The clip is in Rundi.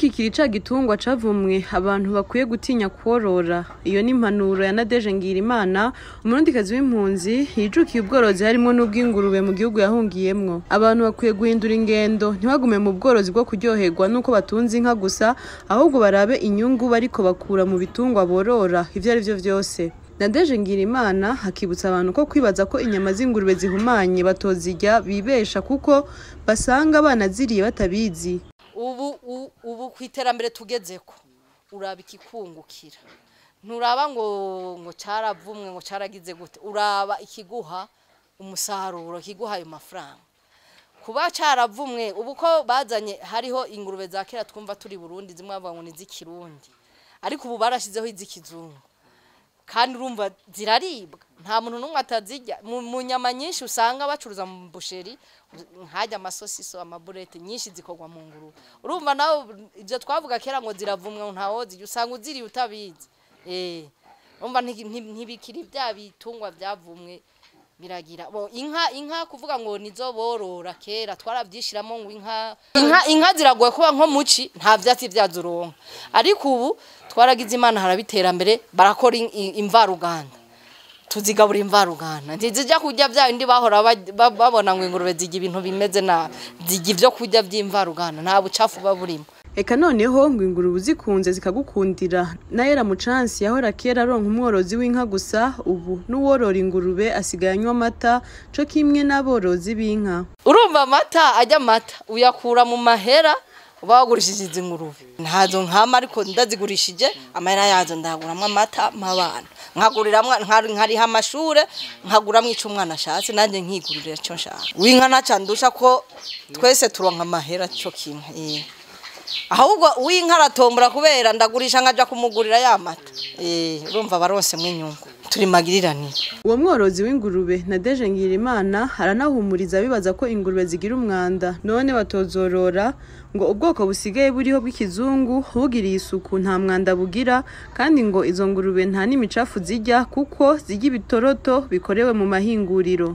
Ntikikiri ca gitungwa cavumwe abantu bakwiye gutinya kworora. Iyo ni impanuro ya Nadege Ngirimana, umurundikazi w'impunzi yijukiye ubworozi harimwo n'ubw'ingurube mu gihugu yahungiyemwo. Abantu bakwiye guhindura ingendo, ntibagume mu bworozi bwo kuryoherwa nuko batunze inka gusa, ahubwo barabe inyungu bariko bakura mu bitungwa borora ivyo ari vyo vyose. Nadege Ngirimana akibutsa abantu ko kwibaza ko inyama z'ingurube zihumanye batozirya bibesha, kuko basanga banaziriye batabizi. Ubu ku iterambere tugezeko, uraba ikikungukira, nturaba ngo caravumwe, ngo caragize gute. Uraba ikiguha umusaruro, ikiguha ayo mafaranga. Kuba caravumwe, ubu ko bazanye, hariho ingurube za kera twumva turi Burundi, zimwe bavuga ngo ni iz'ikirundi, ariko ubu barashizeho iz'ikizungu, kandi urumva ziraribwa, nta muntu n'umwe atazirya. Mu nyama nyinshi usanga bacuruza mu boucherie, nkajya amasosiso, amaburete, nyinshi zikorwa mu ngurube. Urumva nawe, ibyo twavuga kera ngo ziravumwe, ntawozirya, usanga uziriye utabizi. Urumva ntibikiri bya bitungwa byavumwe, biragira bo. Inka kuvuga ngo nizo borora kera, twarabyishiramo ngo inka ziragoye kuba nko muci, nta vyatsi vyazuronka, ariko ubu twaragize Imana, harabiterambere, barakora imvaruganda, tuzigabura imvaruganda, ntizijya kurya bya bindi bahora babona ngo ingurube zirya ibintu bimeze nabi. Zirya ibyo kurya by'imvaruganda, nta bucafu buba burimo. Eka noneho ngo ingurube uzikunze zikagukundira. Nayera Mucansi yahora kera aronka umworozi w'inka gusa, ubu n'uworora ingurube asigaye anywa amata co kimwe n'aborozi b'inka. Urumva amata ajya, amata uyakura mu mahera uba wagurishije izi ngurube. Ntazo nkama, ariko ndazigurishije, amahera yazo ndaguramwo amata mp'abana, nkaguriramwo, nkariha amashure, nkaguramwo ico umwana ashatse, nanjye nkigurira ico nshaka. W'inka ntaca ndusha, ko twese turonka amahera co kimwe. Ahubwo uw'inka aratombora, kubera ndagurisha nkaja kumugurira ya mata. Urumva baronsemwo inyungu, turi magiriranire. Uwo mworozi w'ingurube Nadege Ngirimana aranahumuriza abibaza ko ingurube zigira umwanda none batozorora. Ngo ubwoko busigaye buriho bw'ikizungu bugiriye isuku nta mwanda bugira, kandi ngo izo ngurube nta n'imicafu zirya, kuko zirya ibitoroto bikorewe mu mahinguriro.